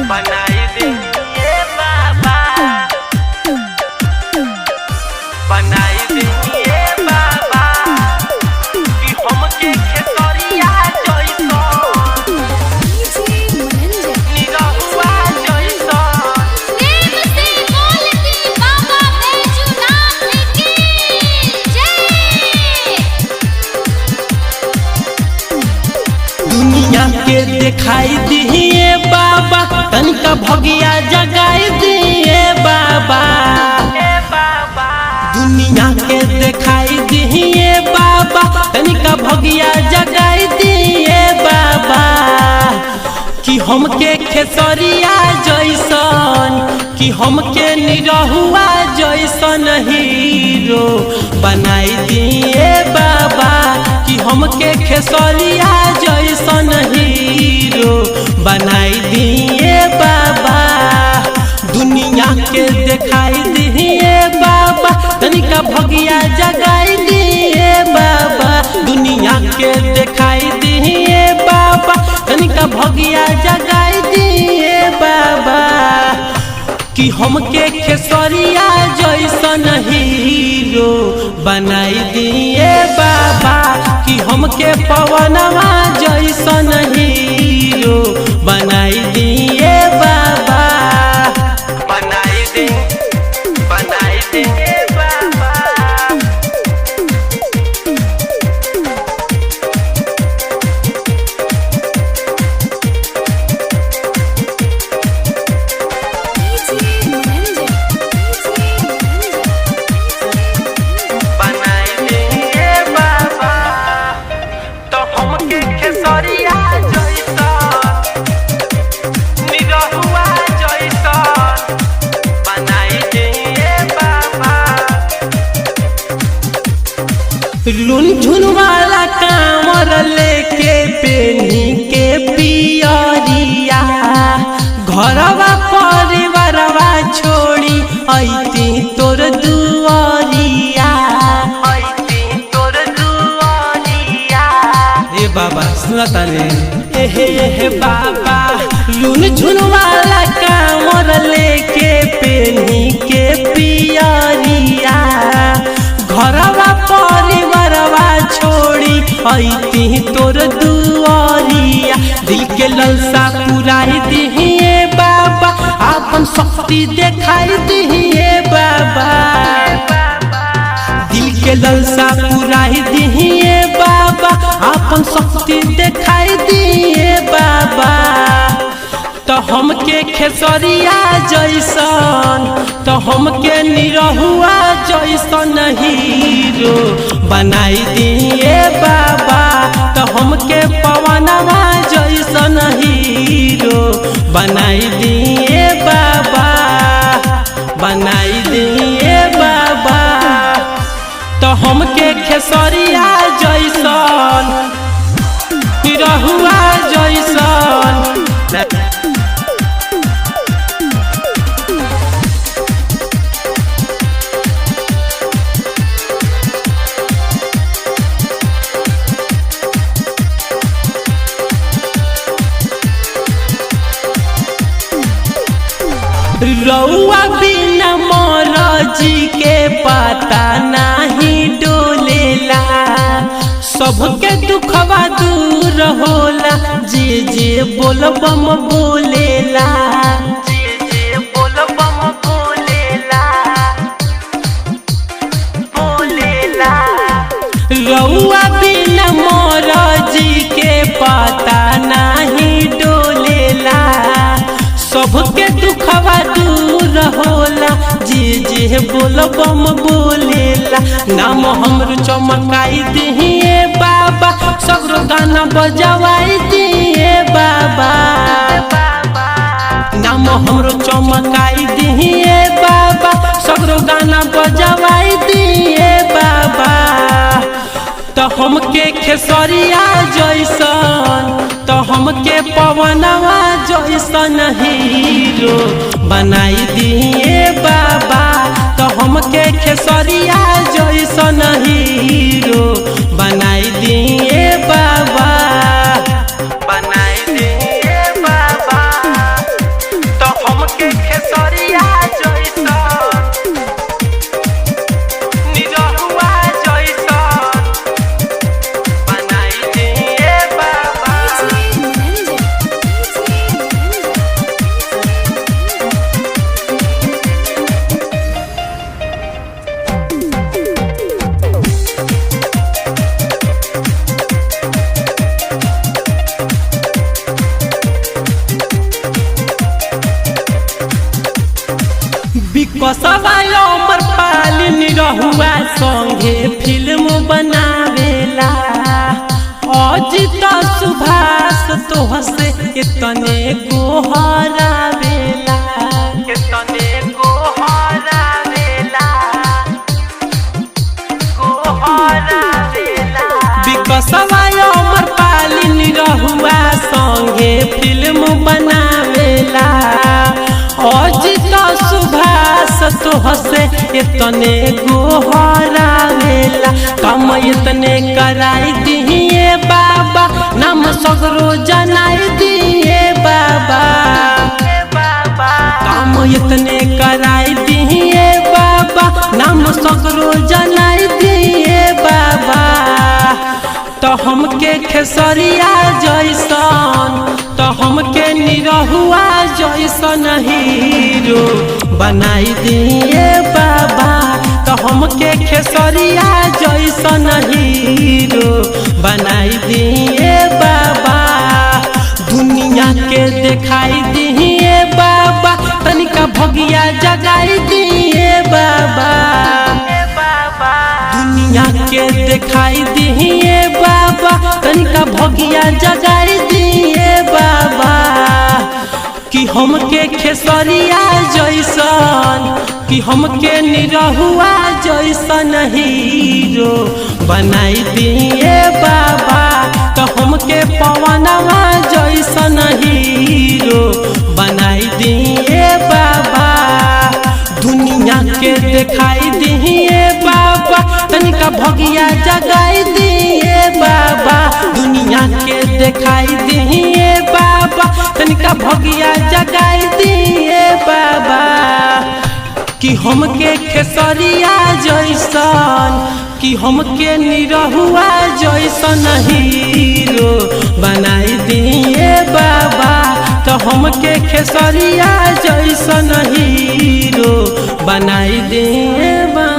बनाई दिए बाबा, बनाई दिए बाबा कि हमके खेसरिया जइसन, निरहुआ जइसन। प्रेम से बोलती बाबा बैजूनाथ की जय। दुनिया के दिखाई दिए बाबा, तनिका भगिया जगाई दिए बाबा। दुनिया के दिखाई दिए बाबा, तनिका भगिया जगाई दिए बाबा कि हमके खेसरिया जैसन, कि हमके निरहुआ जैसन हीरो बनाई दिए बाबा, कि हमके खेसरिया जैसन हीरो बनाई दिए बाबा। दुनिया के दिखाई दिए बाबा, तनिका भगिया जगाई दिए बाबा। दुनिया के दिखाई दिए बाबा, तनिका भगिया जगाई दिए बाबा कि हमके खेसरिया जैसन हीरो बनाई दिए बाबा, कि हमके पवनवा जैसन हीरो बनाई दिए बाबा। बनाई दे, बनाई दे बाबा। बनाई दिए बाबा तो हमके खेसरिया जैसन, निरहुआ जैसन बनाई दिए बाबा। झुनझुन वाला कांवर लेके पेनी के पियरिया, घरवा परिवारवा छोड़ी ऐती तोर दुआरिया, ऐती तोर दुआरिया। ए बाबा सुना ताने, एहे एहे बाबा, झुनझुन वाला कांवर लेके पेनी के पियरिया, घरवा परिवारवा छोड़ी ऐती तोर दुआरिया। दिल के ललसा पुराई दिहिए बाबा, आपन शक्ति देखाई दिहिए बाबा। दिल के ललसा पुराई दिहिए बाबा, आपन शक्ति देखाई दिए बाबा। तो हमके खेसरिया जैसन, तो हमके निरहुआ जैसन हीरो बनाई दिए बाबा, तो हमके पवनवा जैसन हीरो बनाई दिए बाबा, बनाई दिए बाबा। तो हमके खेसरिया जैसन, निरहुआ जैसन। रउआ बिना मरजी के पता नाही डोलेला, सबके दुखवा दूर होला जे जे बोलबम बोलेला, जे जे बोलबम बोलेला, बोलेला। रउआ बिना मरजी के पता नाही डोलेला, सबके दुखवा दूर होला जे जे बोलबम बोलेला। नाम हमरो चमकाई दिए बाबा, सगरो गाना बजवाई दिए बाबा। नाम हमरो चमकाई दिए बाबा, सगरो गाना बजवाई दिए बाबा। तो हमके खेसरिया जैसन, तो हमके पवनवा जैसन हीरो बनाई दिए बाबा, तो हमके खेसरिया जैसन हीरो बनाई दिए बाबा, बनाई दिए बाबा। विकसवा अमर पाली निरहुआ संगे फिल्म बनावेला। अजित सुभाष तोहसे इतने गोहरावेला, इतने गोहरावेला, गोहरावेला। विकसवा अमर पाली निरहुआ संगे फिल्म बनावेला। अजित सुभाष तोहसे इतने गोहरावेला। कम इतने कराई दिए बाबा, नाम सगरो जनाई दिए बाबा। काम इतने कराई दिए बाबा, नाम सगरो जनाई दिए बाबा। तो हमके खेसरिया जैसन, तो हमके निरहुआ जैसन हीरो बनाई दिए बाबा। तो हमके खेसरिया जैसन हीरो बनाई दिए बाबा। दुनिया के दिखाई दिए बाबा, तनिका भगिया जगाई दिए बाबा। दुनिया के दिखाई दिए बाबा, तनिका भगिया जगाई दिए बाबा। कि हमके खेसरिया जैसन, कि हमके निरहुआ जैसन हीरो बनाई दिए बाबा। तो हमके पवनवा जैसन हीरो बनाई दिए बाबा। दुनिया के दिखाई दिए बाबा, तनिका भगिया जगाई दिए बाबा। दुनिया के दिखाई दिए बाबा, तनिका भगिया जगाई दिए बाबा। कि हमके खेसरिया जैसन, कि हमके निरहुआ जैसन हीरो बनाई दिए बाबा। तो हमके खेसरिया जैसन हीरो बनाई दिए बाबा।